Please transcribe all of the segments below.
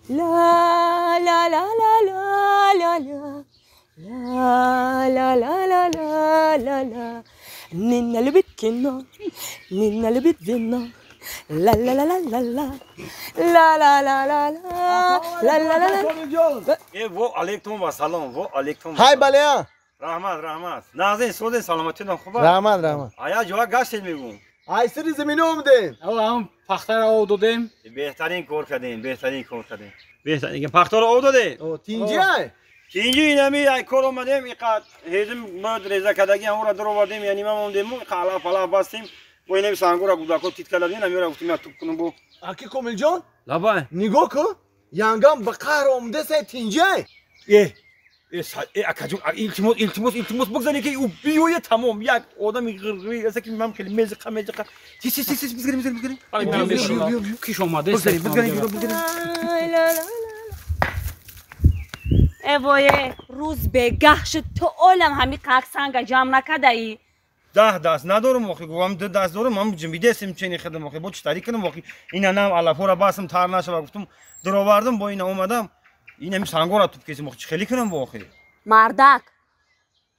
Ла ла ла ла ла ла ла ла ла ла ла ла ла. Нина любит кино, Нина любит вино. Ла ла ла ла ла ла ла ла ла ла ла ла ла ла. Э, во алейкум ассалом, во алейкум. Ҳай балея. Раҳмат, раҳмат. Нағзин, созин, саломатитон хуб аст? Раҳмат, раҳмат. Ая ҷоа гаштед мегӯм. Ай сири замина омадем. Ҳам пахтаро об додем. Беҳтарин кор кардем, беҳтарин кор кардем. Беҳтарин пахтаро об додем. Тинҷи ай? Тинҷи инами ай кор омадем, иқад ҳезим мод реза кардаги ҳамонро даровардем, яъне ма мондем, алаф алаф бастем. Бо инами сангура гудако тит карда будем, намеро гуфтем я туп кунам бо. Аки Комилҷон? Лабай. Нигоҳ кун, янгам ба қаҳр омадаса тинҷи ай? Э, э, акаҷон, илтимос, илтимос, илтимос, бигзаред ки ӯ биёяд тамом. Як одами ғирғирӣ аст ки ман хеле мезиқа, мезиқа. Тез, тез, тез, бизгарем, бизгарем, бизгарем. Киш омадест. Бизгарем, бизгарем, бизгарем. Эвое, рӯз бегаҳ шуд, ту олам ҳами қак санга ҷамъ накардаӣ. 10 даст надорам охи, гуфтам 2 даст дорам, ман ҷимбидесим чени хидам охи, бо чӣ тари кунам охи. Ина нам алафора басам тар нашава, гуфтам даровардам, бо ина омадам. Ин ҳами сангора туп кесим охи, чӣ хеле кунам бо охи? Мардак,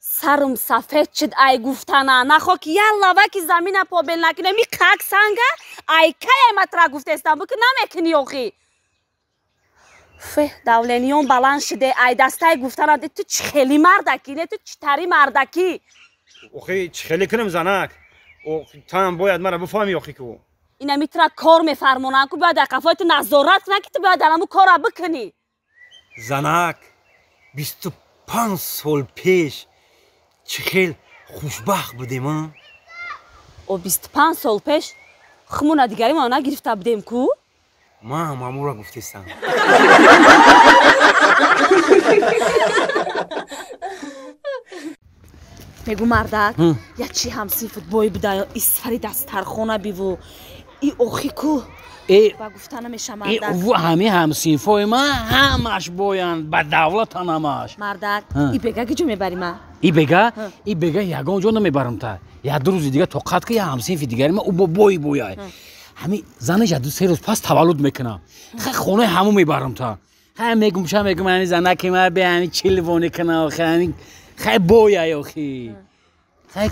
сарум сафед шуд ай гуфтана, нахо ки як лаваки замина побел накунем, и қак санга ай кай ай матра гуфтестам, бу ки намекунӣ охи. Фе, давлениён баланд шуде, ай дастай гуфтана, ту чӣ хели мардакӣ, не ту чӣ тари мардакӣ? Охи, чӣ хеле кунам занак? Там бояд мара бифаҳмӣ охи ку. Ина митра кор мефармонанд ку, бояд дар қафои ту назорат кунанд ки ту бояд дар ҳамун корра бикунӣ. Занак, 25 сол пеш чӣ хел хушбахт будем, а? О, 25 сол пеш хумуна дигаримона нагирифта будем ку? Ман мамура гуфтестам. Мегӯ мардак, як чи ҳамсинфут бой буда, и сари дастархона биву, и охи ку. Ба гуфта намеша мардак. Ҳами ҳамсинфои ман ҳамаш боянд, ба давлатан ҳамаш. Мардак, и бега ки ҷо мебари ма? И бега? И бега ягон ҷо намебарам та. Як ду рӯзи дига тоқат ки як ҳамсинфи дигари ман ӯ бо бои бояй. Ҳами занаш як ду се рӯз пас таваллуд мекунам. Хай хонаи ҳаму мебарам та. Хай мегум ша мегум ҳами занаки ма бе ҳами чилвони кунам, хай ҳами хай бояй охи. Хай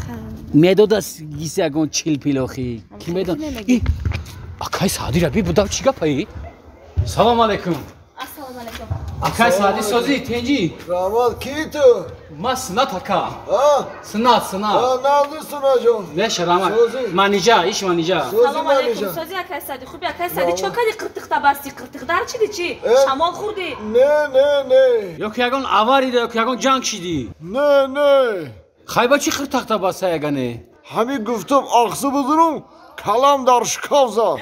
медодас гиси ягон чил пил охи. Ки медон? Акай Саъдира би будав чӣ гапаи? Салом алейкум. Ассалому алейкум. Акай Саъди созӣ тенҷи? Раҳмат, ки ту? Ман Сунат ака. Сунат, Сунат. Назди Сунаҷон. Неша раҳмат. Манижа, иш Манижа. Салом алейкум. Созӣ акай Саъди, хуби акай Саъди, чо кади қиртиқта басти? Қиртиқ дар чиди чӣ? Шамол хӯрдӣ? Не, не, не. Ё ки ягон аварида, ё ки ягон ҷанг шидӣ? Не, не. Хай ба чӣ қиртиқта баста ягане? Ҳамин гуфтам ақсу бизурум, калам дар шкаф зад.